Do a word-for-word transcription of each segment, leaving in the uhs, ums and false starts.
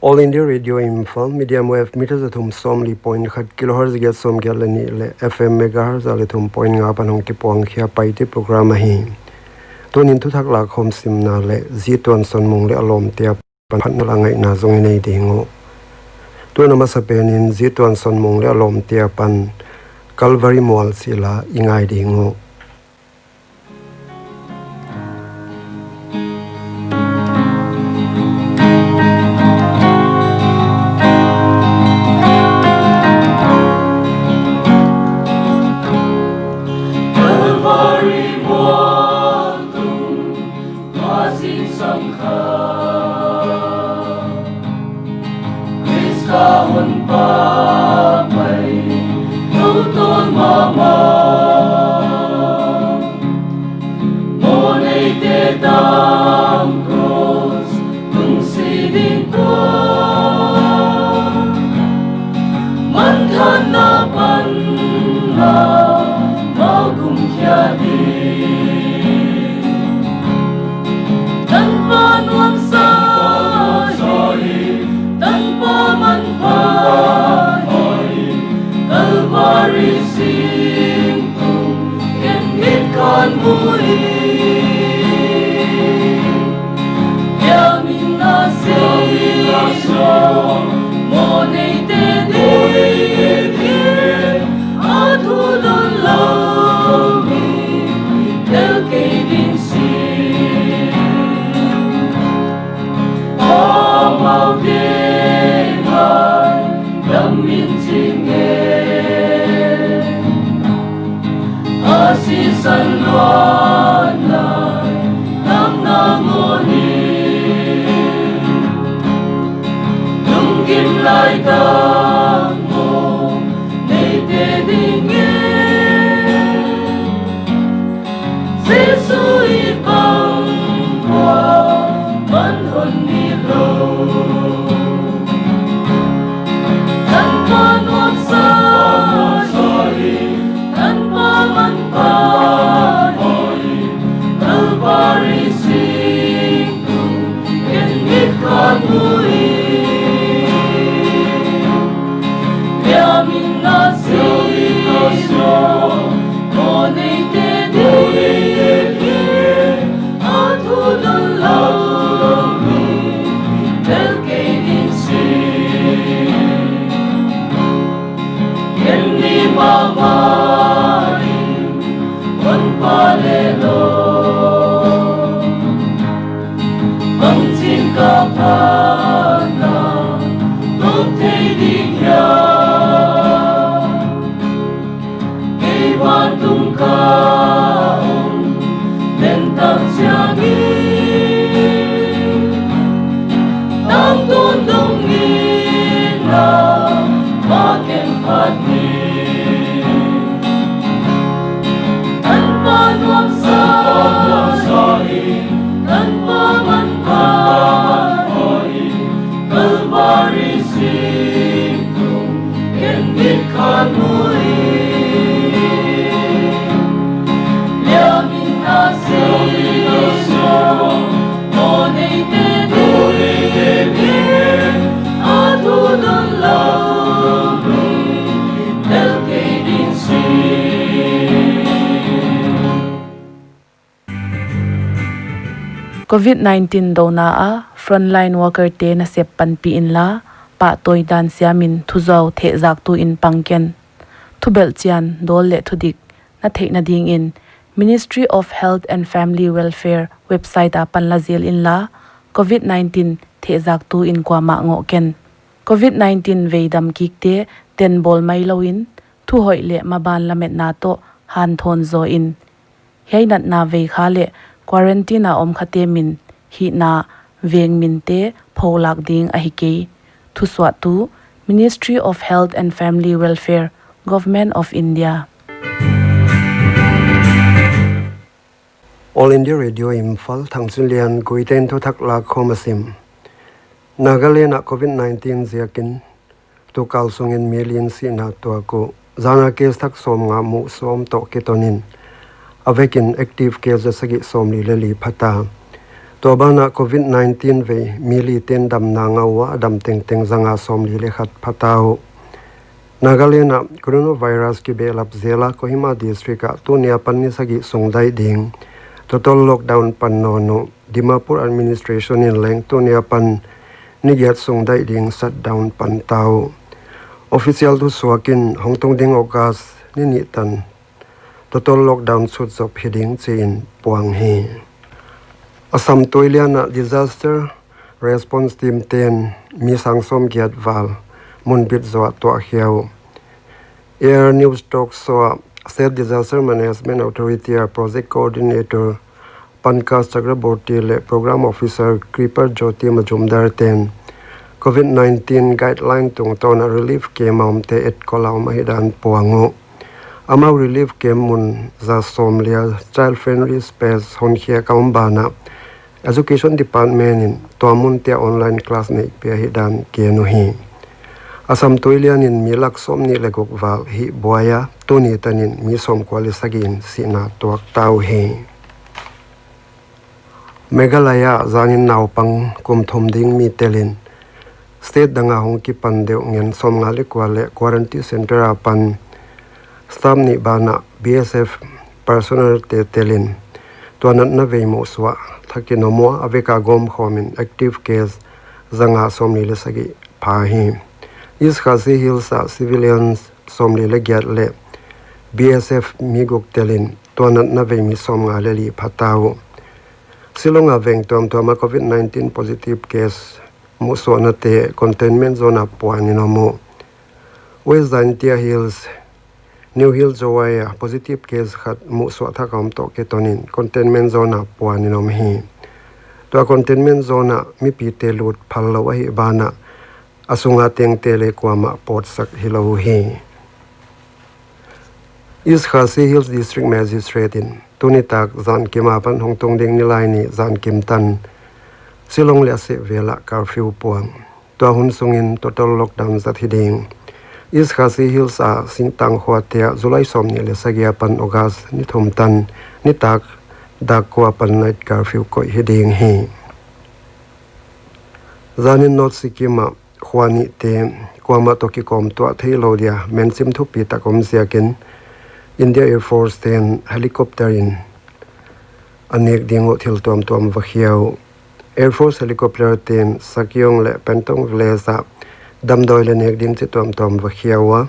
All India Radio Imphal, medium wave meter za thum sawmli point khat, kilohertz giat sawmgiat leh nih leh F M megahertz za leh thum point nga apan hong kipuang khia Paite program ahi. Tunin thuthak lakkhawm simna leh Zi Tuan Son Mung leh a lawmte apan phatna la ngaihna zong i nei ding uh. Tuin a masapenin Zi Tuan Son Mung leh a lawmte apan Calvary mual chih la i ngai ding uh. Khrist ka hun pa mai, tou ton mahmah. Mawhneite tang cross tung si ding tua, manthanna pan la mau gum khia ding. Tanpa nuamsa hi, Tanpa manpha hi, Calvary singtung ken mit kon mu hi. Bia min na si lo, mawhneite ding hi, a thu dawn lou mi, tel kei ding si. Amau ding a dam min ching e. A sisan luanna nang na ngawh in. Lunggim lai tak mawhneite ding e. Jesu i pang ua man hon ni lou. Tanpa nuamsa hi, Tanpa manpha hi, Calvary singtung ken mit kon mu hi. Bia min na si lo, mawhneite ding hi, a thu dawn lou mi, tel kei ding si. Ken ni mahmah in, hon pha leh lou. Bangchin ka phatna tuak thei ding hia? Kei vantung ka om den tak chiangin, tangtung dong in la, ma ken phat ni. Tanpa nuamsa hi, Tanpa manpha hi, Calvary singtung ken mit kon mu hi. Bia min na si lo, mawhneite ding hi, a thu dawn lou mi, tel kei ding si. Covid nineteen douna a frontline worker te nasep panpih inla, pahtawi dan siamin thuzuau thehzaktu in pang ken. Thubelhchian, dawl leh thudik na theihna dingin Ministry of Health and Family Welfare website apan la zel inla, Covid nineteen thehzaktu in kuamah ngoh ken. Covid nineteen veidam kikte tenbawl mai louin, thuhoih leh maban lametna toh hanthawn zaw in. Hiai natna veikha leh quarantine a omkhate min, hihna, veng minte pholak ding ahi kei. Thusuahtu, Ministry of Health and Family Welfare, Government of India. All India Radio Imphal, Thangchinlian Guite'n thuthak lakkhawm a sim. Nagaland ah Covid nineteen ziakin tukal sungin mi li in sihna tuak uh. Zan a case thak sawmnga muh sawm toh kitonin, a vekin active case za sagih sawmli leh li phata. Tua banah Covid nineteen vei mi li ten damna ngah ua, a dam tengteng zanga sawmli leh khat pha ta uh. Nagaland ah coronavirus kibehlap zel a Kohima district ah tuni apan ni sagih sung daih ding total lockdown pan nawn uh. Dimapur administration in leng tuni apan ni giat sung daih ding shutdown pan ta uh. Official thusuak in hongtung ding August ni nih tan total lockdown sut zop hi ding chi in puang hi. Assam tuilian ah disaster response team ten mi sang sawmgiat val mun bit zoh ah tuah khia uh. Air News Talk Show ah State Disaster Management Authority a project coordinator Pankaj Chakraborty leh program officer Kripa Jyoti Majumdar ten Covid nineteen guideline tungtawn a relief camp a omte etkol a om ahihdan puang uh. Amau relief camp mun za sawmli a child friendly space honkhiak a om banah Education Department in tua munte ah online class neihpih ahihdan gen uhi. Assam tuilian in mi lak sawmnih leh guk val hih buai a, tuni tan in mi sawmkua leh sagih in sihna tuak ta uhi. Meghalaya ah zanin naupang kum thum ding mi tel in state dang a hong kipan deuh ngen sawmnga leh kua leh quarantine center apan staff nih banah B S F personnel te tel in tua natna vei muhsuah thak in om ua, a vek a gawmkhawm in active case zanga sawmli leh sagih pha hi. East Khasi Hills ah civilians sawmli leh giat leh B S F mi guk tel in tua natna vei mi sawmnga leh li pha ta uh. Shillong a veng tuamtuam a Covid nineteen positive case muhsuahnate containment zone a puan in om uh. West Jaintia Hills, New Hill Jowai a positive case khat muhsuah thak a om toh kiton in containment zone a puan in om hi. Tua containment zone ah mipite lut phal lou ahih banah a sunga tengte leh kuamah pawtsak hilou hi. East Khasi Hills District Magistrate in tuni tak zankim apan hongtung ding Nilaini zankim tan Shillong leh a seh vel ah curfew puang. Tua hun sungin total lockdown zat hi ding. East Khasi Hills a Singtang khuate ah July sawmnih leh sagih apan August ni thum tan nitak dak kua apan night curfew koih hi ding hi. Zanin North Sikkim ah khua nihte kuamah toh kikawm tuah theilou dia menchim thupi tak om ziakin India Air Force ten helicopter in a nek ding uh thil tuamtuam va khia uh. Air Force helicopter ten Sakyong leh Pantong Village ah damdawi leh nek ding chi tuamtuam va khia ua.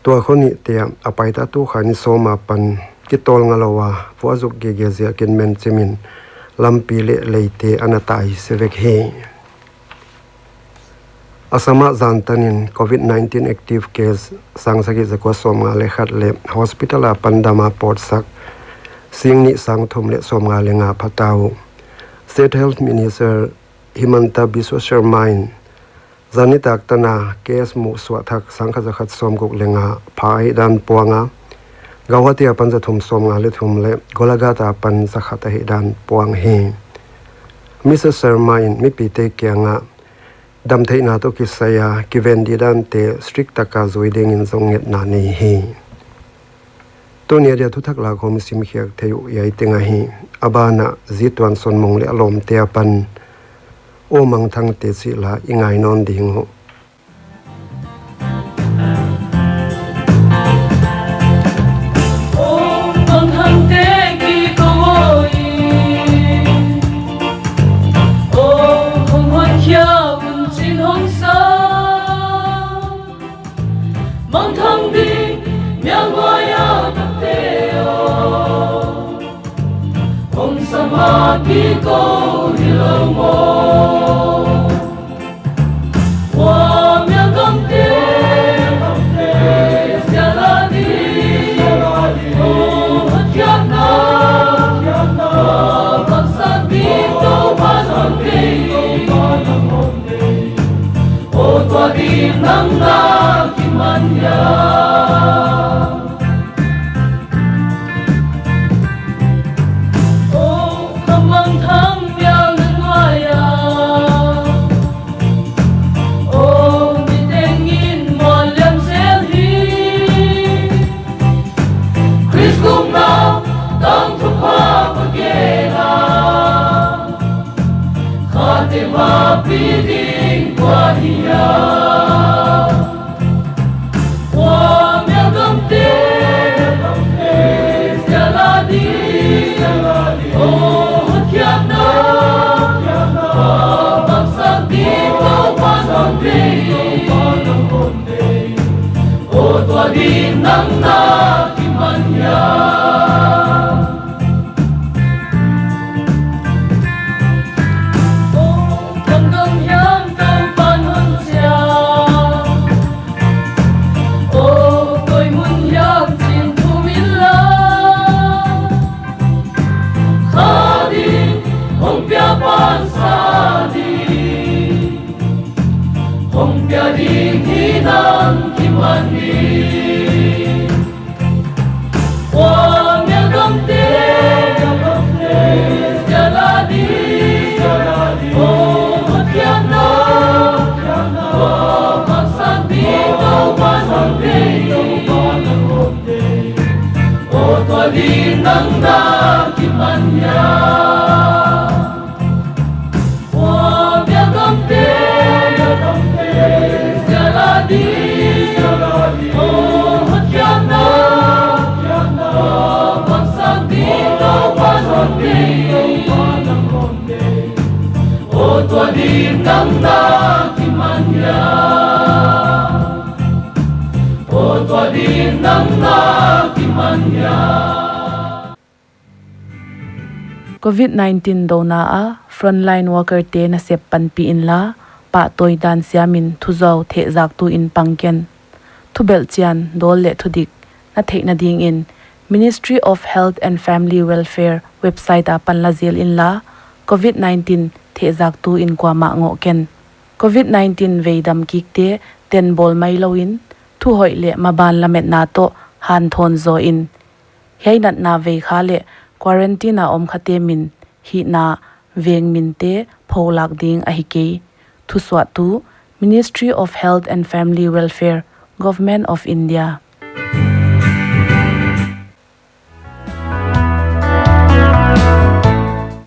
Tua khua nihte ah a paita tu kha ni sawm apan kitawlnga lou a vua zuk gige ziakin menchim in lampi leh leite ana tai se vek hi. Assam ah zan tan in Covid nineteen active case sang sagih zakua sawmnga leh khat leh hospital apan dam a pawtsak sing nih sang thum leh sawmnga leh nga pha ta uh. State Health Minister Himanta Biswa Sarma in zan nitak tan a case muhsuah thak sang khat zakhat sawmguk leh nga pha ahihdan puang a, Guwahati apan zathum sawmnga leh thum leh Golaghat apan zakhat ahihdan puang hi. Mister Sarma in mipite kiangah damtheihna toh kisai a kiven didante strict taka zui dingin zong ngetna nei hi. Tuni a dia thuthak lakhawm i simkhiak theih uh hiai teng ahi. A banah Zi Tuan Son Mung leh a lawmte apan U Mangthang te chih la i ngai nawn ding uh. Mangthang ding mial nuai a takte aw, hong sam a kikou hilou maw. Ua mial gamte, gamte, sial a di, oh, hotkhiakna, oh, bangsa di tou ba nang dei. Oh, tua din nang na kiman hia. Oh, Mangthang mial nuai a. Oh, mi tengin mual liam zel hi. Khrist gukna tangthupha va gen a. Ate mapi ding kua hia? Kua mel gamte, Christian a ding, o hotkhiakna, kua bangsak ding Toupa'n hon deih? O tua ding nang na kiman hia? O kongdong hiam Toupa'n hon chiam? O koi mun hiam chin thum inla, kha ding hong pia pansa ding, hong pia ding hi nang kiman ding. Kua mel gamte, Christian a ding, o hotkhiakna, kua bangsak ding Toupa'n hon deih? O tua ding nang na kiman hia? Kua mel gamte, Christian a ding, o hotkhiakna, kua bangsak ding Toupa'n hon deih? O tua ding nang na kiman hia? O tua ding nang na kiman hia? Covid nineteen douna a frontline worker te nasep panpih inla, pahtawi dan siamin thuzau thehzaktu in pang ken. Thubelh chian, dawl leh thudik na theihna dingin Ministry of Health and Family Welfare website apan la zel inla, Covid nineteen thehzaktu in kuamah ngoh ken. Covid nineteen veidam kikte ten bawl mai louin, thuhoih leh maban lametna toh hanthawn zaw in. Hiai natna vei kha leh quarantine a om khate min, hihna, veng minte pholak ding ahi kei. Thusuahtu, Ministry of Health and Family Welfare, Government of India.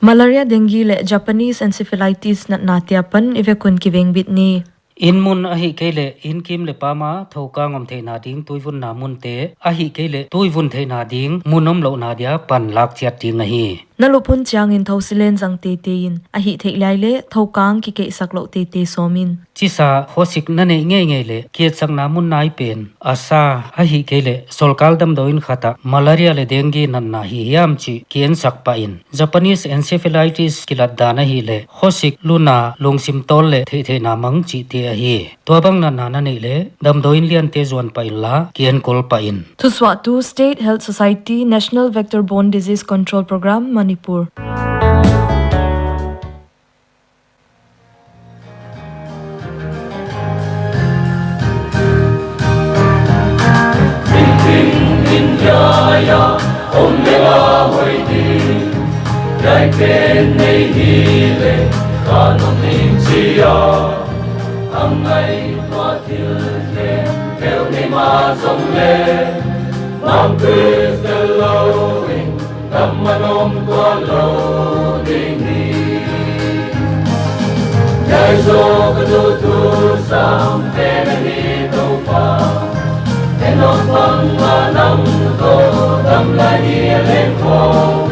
Malaria, dengue leh Japanese encephalitis natnate apan i vek un kivengbit ni. Inn mun ahihkeileh inn kim leh pam a thokang om theihna ding tuivunna munte, ahihkeileh tuivun theihna ding mun omlouhna dia pan lak chiat ding ahi. Na lup hun chiangin thousilen zang teitei in, ahihtheih lai leh thokang kikeihsak louh teitei sawm in. Chisa, khosik na neih ngeingei leh kietsakna mun nai pen, ASHA ahihkeileh sorkar damdawi inn khat ah malaria leh dengue natna hi hiam chih kiensak pah in. Japanese encephalitis kilat dan ahihleh khosik, luna, lungsim tawl leh theihtheihna mang chihte ahi. Tuabang natna na neih leh damdawi inn liante zuan pah inla kienkol pah in. Thusuahtu, State Health Society, National Vector Borne Disease Control Programme, Manipur. Ringting in hiai a om leh a hoih ding, hiai pen nei hileh ka nuam ning chi a. A ngaihtuah thil khempeuh nei mah zong leh, mang Khrist louin, damna om tuanlou ding hi. Hiai zoh ka duh thu sampen ahi Toupa. En nop bang a nang toh damlai ni a leng khong.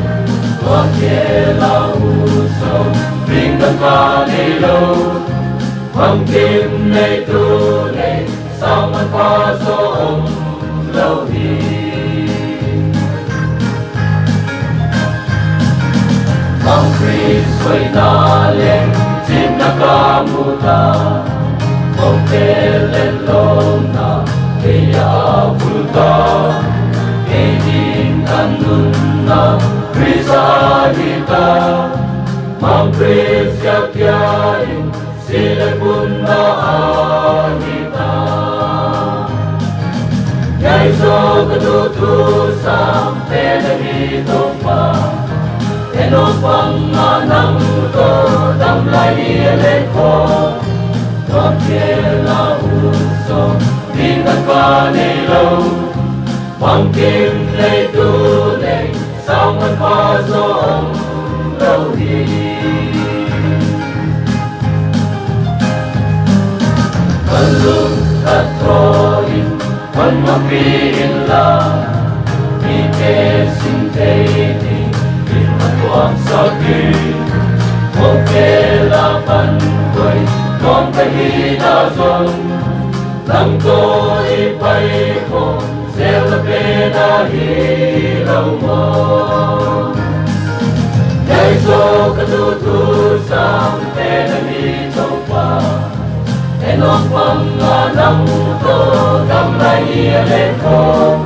Tua khel a ut sawm, ringna ka neilou. Bangkim neitu leng, sang manpha zaw omlou hi. Bang Khrist hoihna leh chimna ka muta, bang tel leh lawmna kei a bulta. Kei ding ka nunna Khrist ahita, bang Khrist kia kia in si leh punna ahita. Hiai zoh ka duh thu sampen ahi Toupa. En nop bang a nang toh damlai ni a leng khong. Tua khel a ut sawm, ringna ka neilou. Bangkim neitu leng, sang manpha zaw omlou hi. Inla, mite sin thei ding in a tuam sak in. Hong tel a pan koi, tuam ka hihna zong. Nang toh i pai khawm zel na pen ahi lou maw. Hiai zaw ka tu thu sam pen ahi Toupa. En hong pang a nang toh dam lai ni a leng khawm.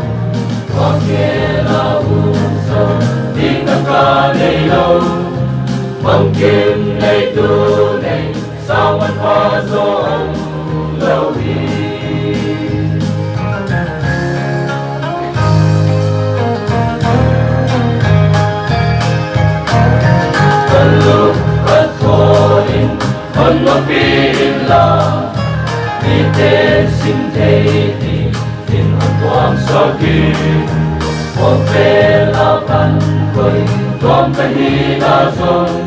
Tua khel a um zaw ding na ka nei lou. Bangkim neitu nei, sau man pha zaw om lou hi. Ka lung ka thaw in hon nuam pi inla, mite sin thei ding in a tuam sak in. Hong tel a pan koi, tuam ka hihna zong.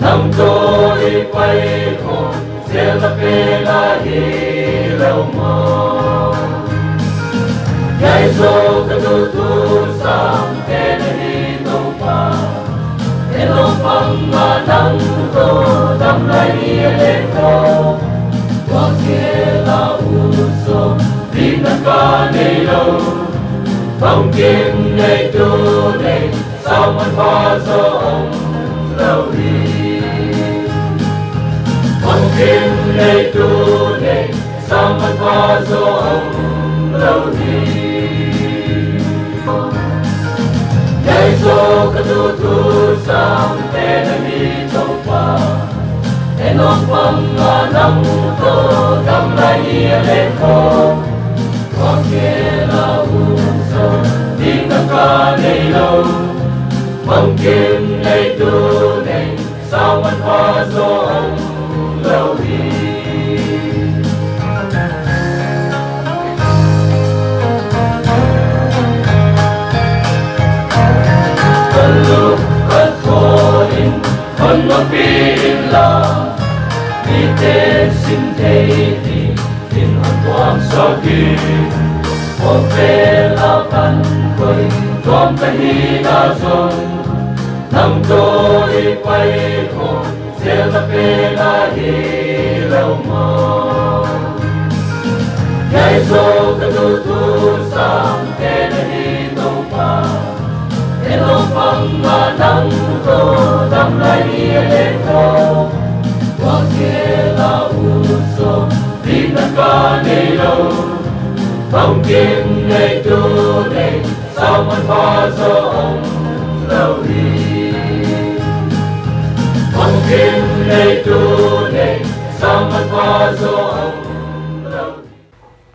Nang toh i pai khawm zel na pen ahi lou maw. Hiai zaw ka tu thu sam pen ahi Toupa. En hong pang a nang toh dam lai ni a leng khawm. Tua khel a um zaw ding na ka nei lou. Bangkim neitu nei, sau man pha zaw om lou hi. Bangkim neitu nei, sau man pha zaw om lou hi. Hiai zaw ka tu thu sam pen ahi Toupa. En hong pang a nang toh dam lai ni a leng khawm. Tua khel a um zaw ding na ka nei lou. Bangkim neitu nei, sau man pha zaw om lou hi. Ka lung ka thaw in hon nuam pi inla, mite sin thei ding in a tuam sak in. Hong tel a pan koi, tuam ka hihna zong. Nang toh i pai khawm zel na pen ahi lou maw. Hiai zaw ka tu thu sam pen ahi Toupa. En hong pang a nang toh dam lai ni a leng khawm. Tua khel a um zaw ding na ka nei lou. Bangkim neitu nei, sau man pha zaw om lou hi. Bangkim neitu nei, sau man pha zaw om lou hi.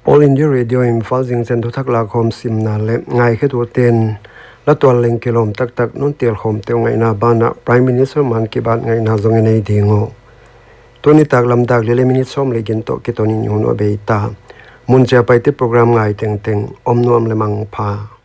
All India Radio Imphal, zingchiang thuthak lakhawm simna leh ngaikhetute'n la tual leng kilawm taktak non telkhawmte uh ngaihna banah Prime Minister Mann Ki Baat ngaihna zong i nei ding uh. Tuni nitaklam dak li leh minute sawm leh giat toh kiton in hun uh a bei ta. Mun chiah a paite program ngai tengteng om nuam leh mangpha.